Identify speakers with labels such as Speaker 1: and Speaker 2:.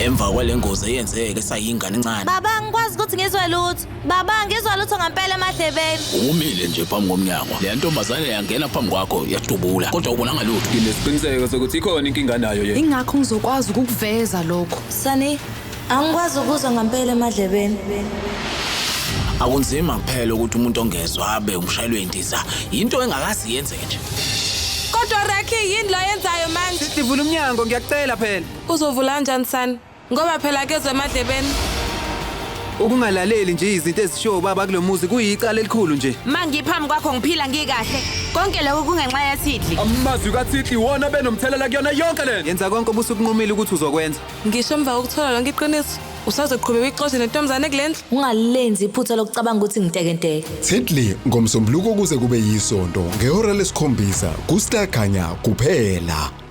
Speaker 1: Emva kwale ngozi eyenzeke esayingane encane.
Speaker 2: Baba, angikwazi ukuthi ngizwe lutho. Baba, ngizwa lutho ngampela emadlebeni.
Speaker 1: Umile nje phambi komnyango. Le ntombazane yangena phambi kwakho yadubula kodwa ubonanga lutho.
Speaker 3: Nginesiqiniseko sokuthi ikhona inkinga nayo yena.
Speaker 4: Ingakho ngizokwazi ukukuveza lokho.
Speaker 2: Sani, angikwazi ukuzwa ngampela emadlebeni.
Speaker 1: Akunzima kuphela ukuthi umuntu ongezwa abe umshayeli wendiza. Yinto engakaze yenzeke nje.
Speaker 5: Kodwa Raki yini lo yenzayo manje?
Speaker 6: Sithi vula umnyango ngiyakucela phela.
Speaker 5: Uzovula kanjani sani? Ngoba phela kezwe emadlebeni.
Speaker 6: Ukungalaleli nje izinto ezishiwo ubaba kulo muzi kuyicala elikhulu nje.
Speaker 7: Mangiphambi kwakho ngiphila ngikahle. Konke lokhu kungenxa yaThidli.
Speaker 3: Amazwi kaThidli iwona benomthelela kuyona yonke lento.
Speaker 6: Yenza konke obusukunqumile ukuthi uzokwenza.
Speaker 5: Ngisho emva kokuthola lonke iqiniso, usazoqhubeka uyixoshe nentombazane kule ndlu.
Speaker 2: Ungalenzi iphutha lokucabanga ukuthi ngitekenteke.
Speaker 8: Thitley ngoMsombuluko kuze kube yisonto ngehora lesikhombisa kuStar Khanya kuphela.